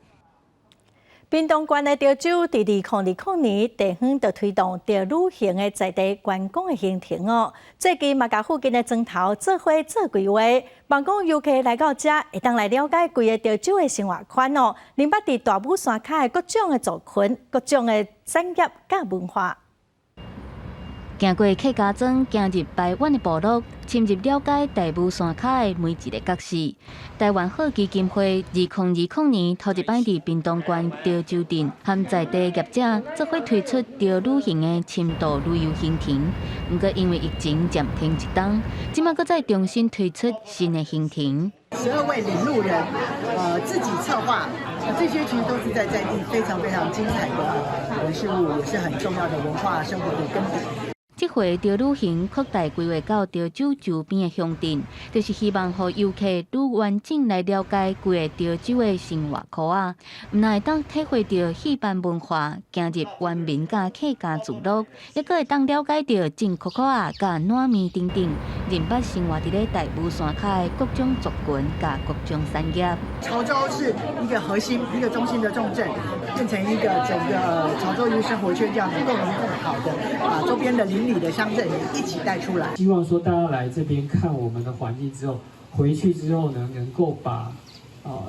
屏東縣的潮州，佇2020年，地方就推動著旅行的在地觀光的行程哦。最近嘛，共附近的莊頭做伙做規劃，望講遊客來到遮，會當來了解規个潮州的生活圈哦，認捌佇大武山跤的各種的族群、各種的產業佮文化。行過客家莊，行入排灣的部落，深入了解大武山跤的每一个角色。台灣好基金會2020年頭一擺佇屏東縣潮州鎮，和在地業者做伙推出潮旅行的深度旅遊行程。毋過因為疫情暫停一冬，這馬閣再重新推出新的行程。12位領路人，自己策劃，這些其實都是在在地非常非常精彩的人事物，也是很重要的文化生活的根底。這回潮旅行擴大規劃到潮州周邊的鄉鎮，就是希望予遊客愈完整來了解規个潮州的生活圈仔，毋但會當體會著戲班文化，行入原民佮客家聚落，抑閣會當了解著種可可仔佮糯米等等，認捌生活佇咧大武山跤的各種族群佮各種產業。潮州是一個核心、一個中心的重鎮，變成一個整個潮州一個生活圈，這樣子共榮共好的，把周邊的鄰里的鄉鎮也一起帶出來。希望說大家來這邊看我們的環境之後，回去之後呢，能夠把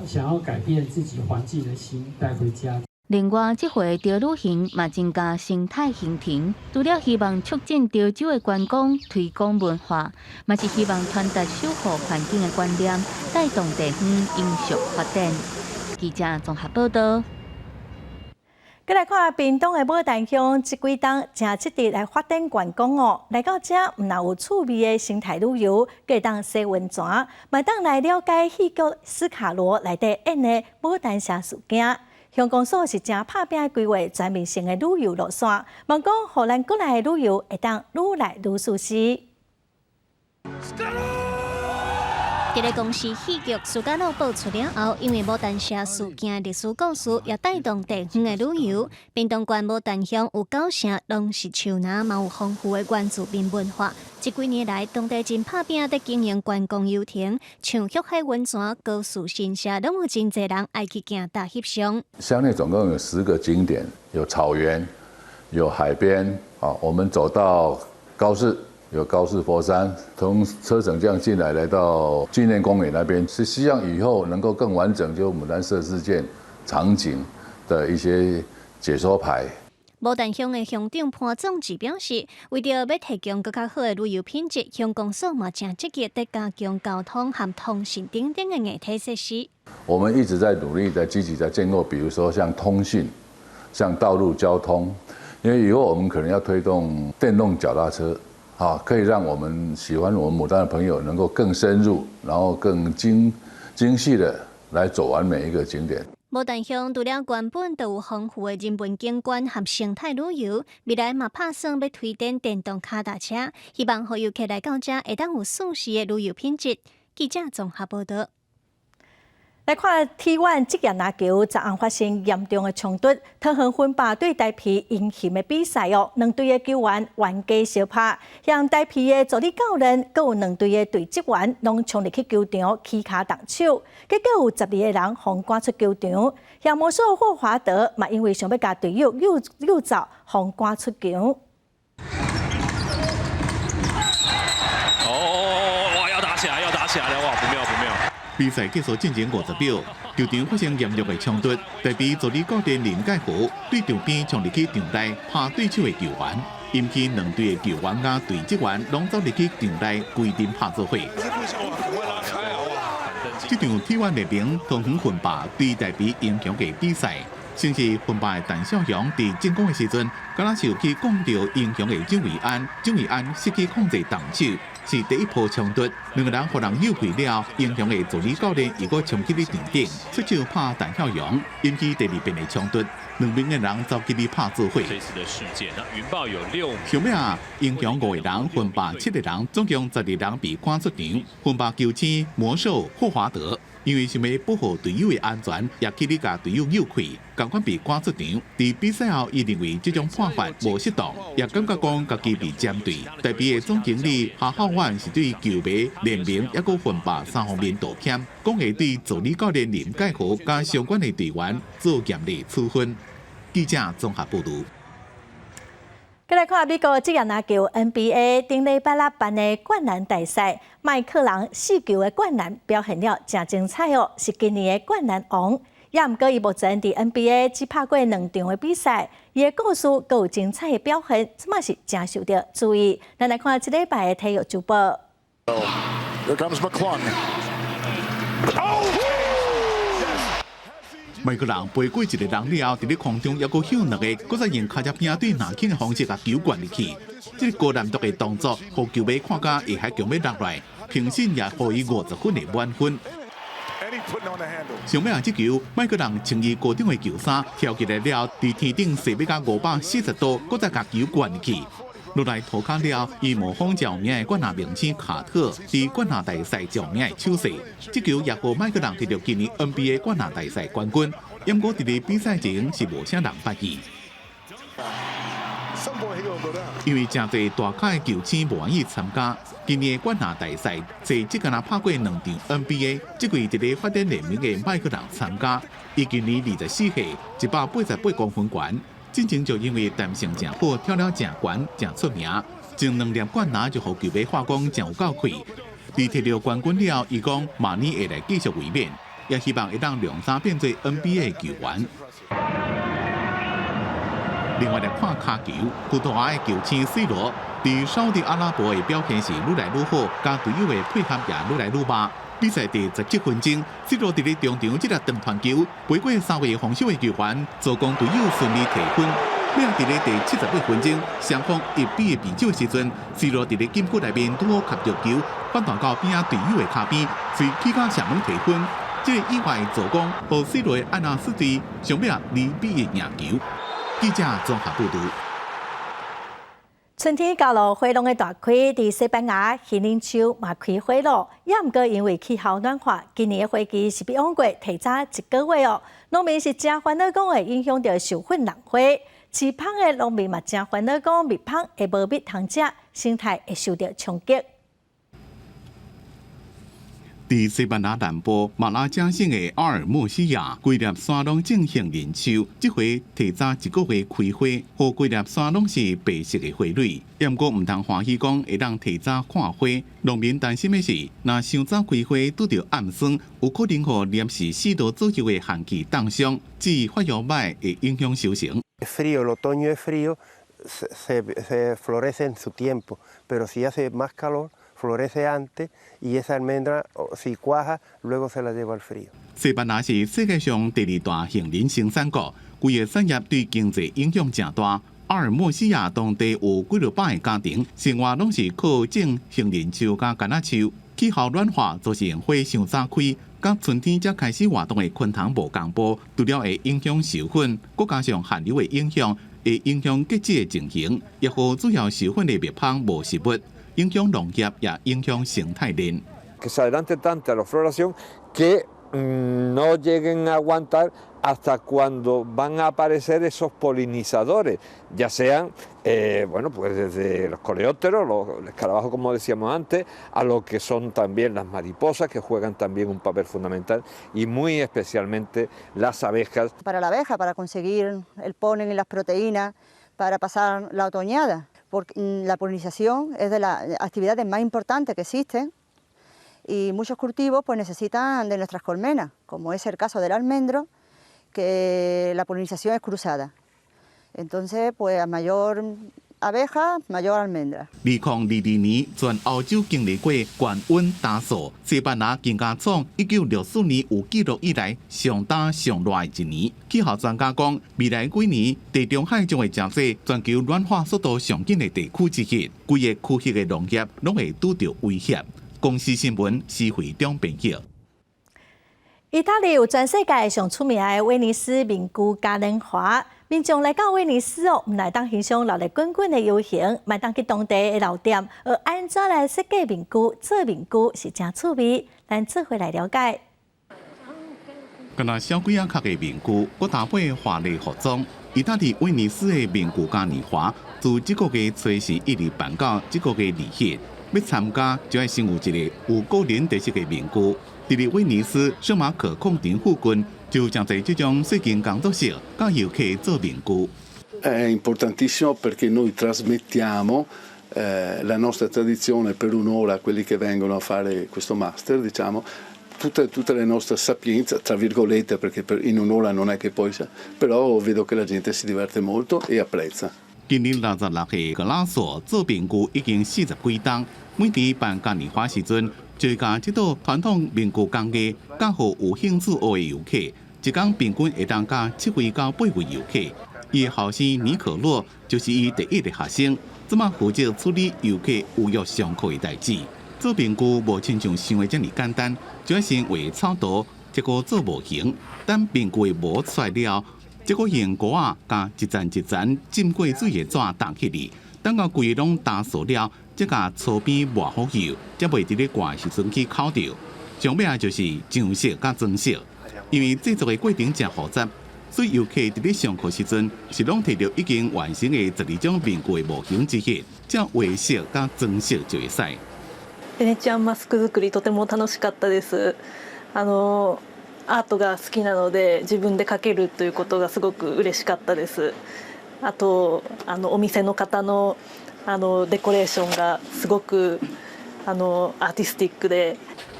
想要改變自己環境的心帶回家。另外，這回潮旅行嘛增加生態行程，除了希望促進潮州的觀光、推廣文化，嘛是希望傳達守護環境的觀念，帶動地方永續發展。記者綜合報道。閣來看屏東的牡丹鄉，這幾冬誠積極來發展觀光哦。來到遮，毋但有趣味的生態旅遊，閣會當洗溫泉，嘛會當來了解戲劇斯卡羅內底演的牡丹社事件。鄉公所是誠拍拚規劃全面性的旅遊路線，望講予咱國內的旅遊會當愈來愈舒適。這个公視戲劇斯卡羅播出了後，因為牡丹社事件的歷史故事，也帶動地方的旅遊。屏東縣牡丹鄉有九成攏是樹林，嘛有豐富的原住民文化。這幾年來，當地真拍拚佇經營觀光遊程，像旭海溫泉、高樹神社，攏有真濟人愛去行踏翕相。鄉內總共有10個景點，有草原，有海邊。啊，我們走到高士。有高士佛山，從車城這樣進來，來到紀念公園那邊，是希望以後能夠更完整，就牡丹社事件場景的一些解說牌。牡丹鄉的鄉長潘總智表示，為著欲提供閣較好的旅遊品質，鄉公所嘛誠積極佇加強交通和通訊等等的硬體設施。我們一直在努力，在積極在建構，比如說像通訊、像道路交通，因為以後我們可能要推動電動腳踏車。啊，可以讓我們喜歡我們牡丹的朋友能夠更深入，然後更精細的來走完每一個景點。牡丹鄉除了原本就有豐富的人文景觀和生態旅遊，未來嘛拍算欲推展電動跤踏車，希望予遊客來到遮會當有舒適的旅遊品質。記者綜合報道。來看 T1 職業籃球，昨昏發生嚴重的衝突，桃園芬巴對台啤英雄的比賽哦，兩隊的球員冤家相拍，像台啤的助理教練，閣有兩隊的隊職員，攏衝入去球場起跤動手，結果有12個人予趕出球場。像魔獸霍華德嘛，因為想欲共隊友誘誘走，予趕出場。哦，哇！要打起來，要打起來了！哇，不妙，不妙！比賽結束進前50秒，球場發生嚴重的衝突，台啤助理教練林介豪對場邊衝入去場內拍對手的球員，引起兩隊的球員佮隊職員攏走入去場內規陣拍做伙。這場 T1 聯盟桃園芬巴對台啤英雄的比賽，先是芬巴的陳少雄佇進攻的時陣，敢若是有去摃著英雄的蔣偉安，蔣偉安失去控制動手。是第一波衝突，兩個人予人誘開了，英雄的助理教練又閣衝去咧場頂，出手拍陳孝陽，引起第二遍的衝突，兩邊的人走去咧拍做伙。這次的事件，那雲豹有六，上尾啊，英雄五個人，芬巴七個人，總共12人被趕出場。芬巴球星魔獸霍華德，因為想欲保護隊友的安全，也去咧共隊友誘開，仝款被趕出場。佇比賽後，伊認為這種判罰無適當，也感覺講家己被針對。台啤的總經理哈浩萬是對球迷、聯盟抑閣芬巴三方面道歉，講會對助理教練林介豪佮相關的隊員做嚴厲處分。記者綜合報導。閣來看美國職業籃球 NBA 頂禮拜六辦的灌籃大賽，麥克人四球的灌籃表現了誠精彩哦，是今年的灌籃王。也毋過伊目前佇 NBA 只拍過兩場的比賽，伊的故事閣有精彩的表現，這嘛是誠受著注意。咱來看這禮拜的體育週報。 Here comes McClung. Oh! 麥克人飛過一個人了後，佇咧空中猶閣向兩個，閣再用跤脊餅對籃筐的方式共球灌入去。這個高難度的動作，予球迷看甲會還強欲落來，評審也予伊50分的滿分。上尾啊，這球麥克人穿伊高中的球衫跳起來了，佇天頂踅欲到540度，閣再共球灌入去。落來塗跤了，伊模仿著名的灌籃明星卡特佇灌籃大賽著名的手勢，這球也予麥克人摕著今年 NBA 灌籃大賽冠軍。毋過佇咧比賽前是無啥人捌伊，因為誠濟大咖的球星無願意參加今年的灌籃大賽，這只敢若拍過兩場 NBA，這季佇咧發展聯盟的麥克人參加。伊今年24歲，188公分懸。進前就因為彈性誠好，跳了誠懸，誠出名。前兩粒灌籃就予球迷話講誠有夠氣。佇摕著冠軍了，伊講明年會來繼續衛冕，也希望會當量產變做 NBA 球員。另外來看跤球，葡萄牙的球星 C 羅佇沙特阿拉伯的表現是愈來愈好，佮隊友的配合也愈來愈密。比賽第17分鐘，C 羅佇咧中場這粒長傳球，飛過三位防守的球員，助攻隊友順利提分。尾仔佇咧第78分鐘，雙方1比1平手的時陣，C 羅佇咧禁區內面拄好挾著球，反彈到邊仔隊友的跤邊，隨起腳射門提分。這個意外助攻，予 C 羅的阿納斯隊上尾2比1贏球。記者綜合報導。春天到了，花攏會大開，佇西班牙杏仁樹嘛開花咯。也毋過因為氣候暖化，今年的花期是比往過提早一個月哦。農民是誠煩惱，講會影響著授粉人花。飼蜂的農民嘛誠煩惱，講蜜蜂會無蜜通食，生態會受著衝擊。佇西班牙南部馬拉加省的阿爾莫西亞，規粒山攏種杏仁樹，這回提早一個月開花，予規粒山攏是白色的花蕊。毋過毋通歡喜講會當提早看花，農民擔心的是，若傷早開花拄著暗霜，有可能予攝氏4度左右的寒氣凍傷，至發育䆀會影響收成。 Frío, el otoño es frío, se florece en su tiempo, pero si hace más calor, florece antes y esa almendra, si cuaja, luego se la lleva el frío. 西班牙是世界上第二大杏仁生產國，規个產業對經濟影響誠大。阿爾莫西亞當地有幾若百个家庭，生活攏是靠種杏仁樹佮柑仔樹。氣候暖化造成花傷早開，佮春天才開始活動的昆蟲無仝步，除了會影響授粉，閣加上寒流的影響，會影響結籽的情形，也予主要授粉的蜜蜂無食物，影響農業，也影響生態鏈。 Que se adelante tanto la floración que no lleguen a aguantar hasta cuando van a aparecer esos polinizadores, ya sean, bueno, pues desde los coleópteros, los escarabajos, como decíamos antes, a lo que son también las mariposas, que juegan también un papel fundamental, y muy especialmente las abejas. Para la abeja, para conseguir el polen y las proteínas, para pasar la otoñada, porque la polinización es de las actividades más importantes que existen y muchos cultivos, pues, necesitan de nuestras colmenas, como es el caso del almendro, que la polinización es cruzada. Entonces, pues a mayor abeja, mayor almendra. 2022年，全歐洲經歷過懸溫乾燥，西班牙更加創1964年有記錄以來上乾上熱的一年。氣候專家講，未來幾年地中海將會成做全球暖化速度上緊的地區之一，規个區域的農業攏會拄著威脅。公視新聞施惠中編譯。意大利有全世界上出名的威尼斯面具嘉年華，民眾來到威尼斯哦，毋但會當欣賞熱鬧滾滾的遊行，嘛會當去當地的老店，學按怎來設計面具、做面具是誠趣味。咱做伙來了解。敢若小鬼仔較的面具，閣搭配華麗服裝。意大利威尼斯的面具嘉年華，自這個月初四一直辦到這個月2日。欲參加就愛先有一个有個人特色的面具。佇咧威尼斯聖馬可廣場附近，就誠濟這種細間工作室，教遊客做面具。 È importantissimo perché noi trasmettiamo la nostra tradizione per un'ora a quelli che vengono a fare questo master, diciamo, tutta la nostra sapienza, tra virgolette, perché in un'ora non è che poi sia, però vedo che la gente si diverte molto e apprezza. 今年66歲格拉索做面具已經40幾冬，每年辦嘉年華時陣，就會將這道傳統面具工藝教予有興趣學的遊客，一工平均會當教7位到8位遊客。伊的後生尼可洛就是伊第一个學生，這馬負責處理遊客預約上課的代誌。做面具無親像想的遮爾簡單，就愛先畫草圖，結果做模型，等面具的模出來了。這閣用鍋仔共一層一層浸過水的紙貼起來，等到規个攏乾燥了，才共粗邊抹好油，才袂佇咧掛的時陣去洘著。上尾仔就是上色佮裝飾，因為製作的過程誠複雜，所以遊客佇咧上課時陣是攏提著已經完成的12種面具的模型之一，才畫色佮裝飾就會使。ベネチアンマスク作りとても楽しかったです。アートが好きなので、自分で描けるということがすごく嬉しかったです。あとお店の方のデコレーションがすごくアーティスティックで。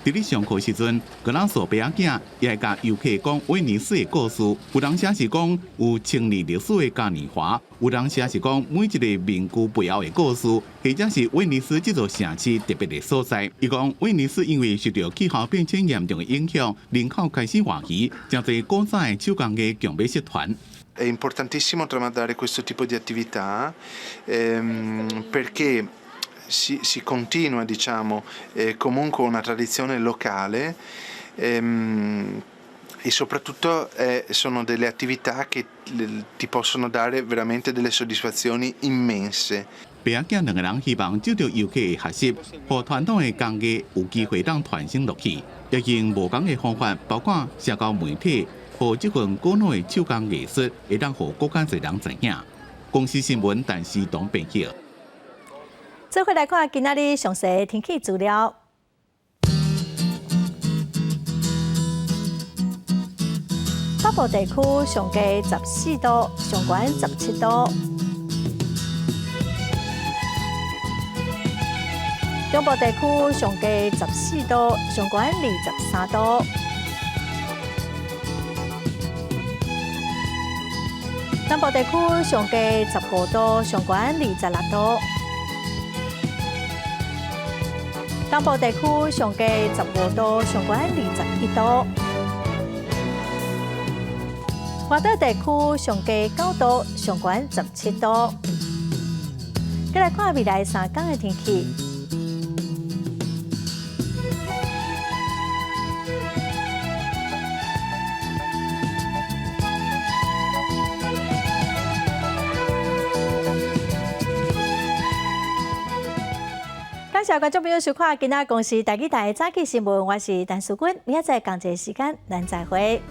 佇咧上課時陣，格拉索伯仔囝也會共遊客講威尼斯的故事。有當時是講有千年歷史的嘉年華，有當時是講每一个面具背後的故事，或者是威尼斯這座城市特別的所在。伊講威尼斯因為受著氣候變遷嚴重的影響，人口開始外移，誠濟古早的手工藝強欲失傳。 È importantissimo tramandare questo tipo di attività perché si continua, diciamo, comunque una tradizione locale e soprattutto sono delle attività che ti possono dare veramente delle soddisfazioni immense. 伯仔囝兩个人希望藉著遊客的學習，予傳統的工藝有機會當傳承落去，也用無仝的方法，包括社交媒體，予這份古老的手工藝術會當予閣較濟人知影。公視新聞，陳思東編輯。做伙來看今仔日詳細天氣資料。北部地區上低14度，上懸17度。中部地區上低14度，上懸23度。南部地區上低15度，上懸26度。東部地區上低15度，上懸21度。外島地區上低9度，上懸17度。閣來看未來3工的天氣。感謝觀眾朋友收看今仔公視台語台的早起新聞，我是陳淑君，明仔載仝一个時間，咱再會。